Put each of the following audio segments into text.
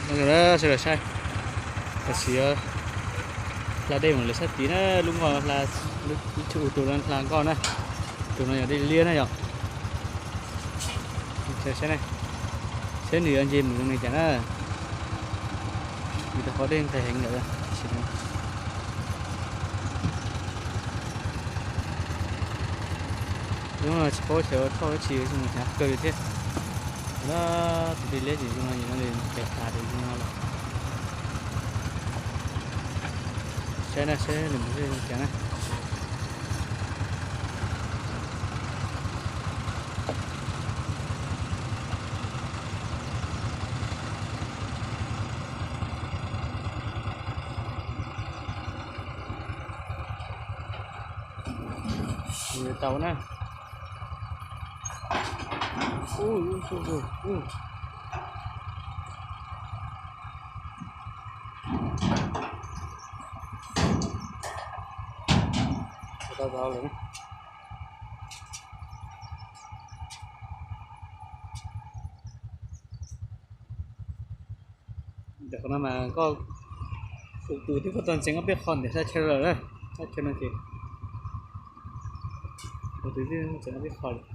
Sawv daws saib, tam sim hla dej mus lawm sab tid na, lub nkoj hla, lub tus no hla nkoj na, tus no yog dej liab na yom. Saib, saib nws yuav nce mus zoo li cas na. Vim rau qhov dej nqaim heev lawm. Lub no tsis paub xyov thauj dab tsi, zoo hnyav kawg li thiab. Tus dej liab ces zoo no ces no nqaim tas ces zoo no lawm. Saib na, saib nws mus zoo li cas na. Tau na. Tau tau lawm. Ntawm qhov no mas koj tus twb koj tau ntxeev ob peb qho ntawm sab chaw lawm, sab chaw no ces tus twb ntxeev ob peb qho lawm.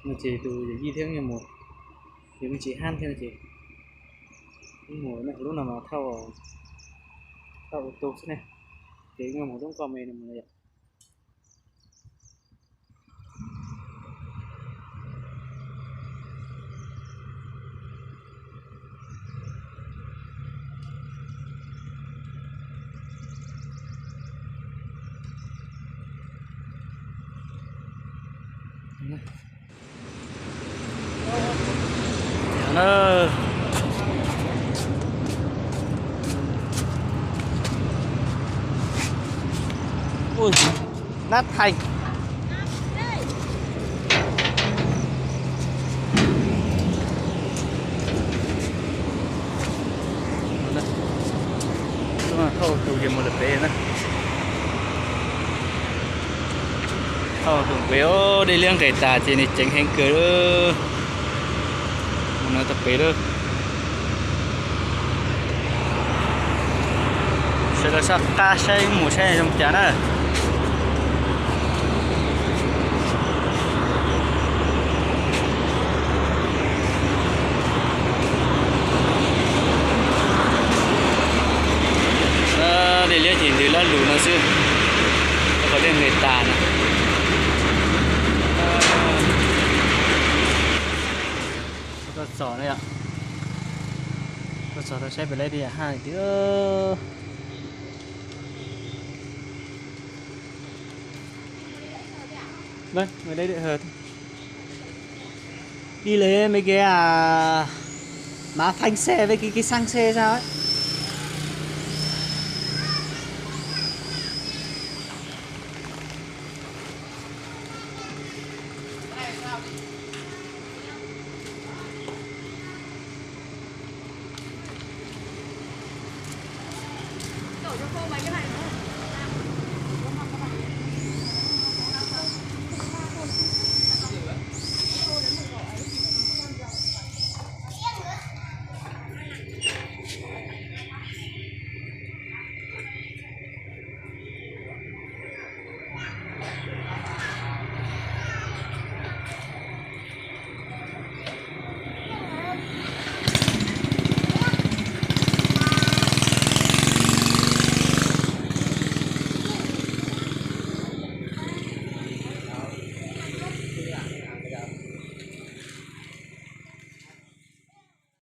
No ces tus yawm yij thiab yuav mus, yuav me ntsis hab thiab no ces mus na, lub no mas thauj, thauj ua tus xwb ne, ces yuav mus lub nkoj me no mus yom. Nab Thais. Thauj tus ces mus lawm pem na. Thauj tus pem, dej liab nqaim tas ces nws ceev heev kawg. Mus no tau pem lawm. Sawv daws soj qab saib mus saib zoo cas na. Dej liab ces ntws lab lus no xwb, qhov dej nqes tas na. Koj txog no yom, koj txog tau saib pem lawv dej haj tiag. Đi lấy mấy cái à, má phanh xe với cái cái xăng xe ra ấy.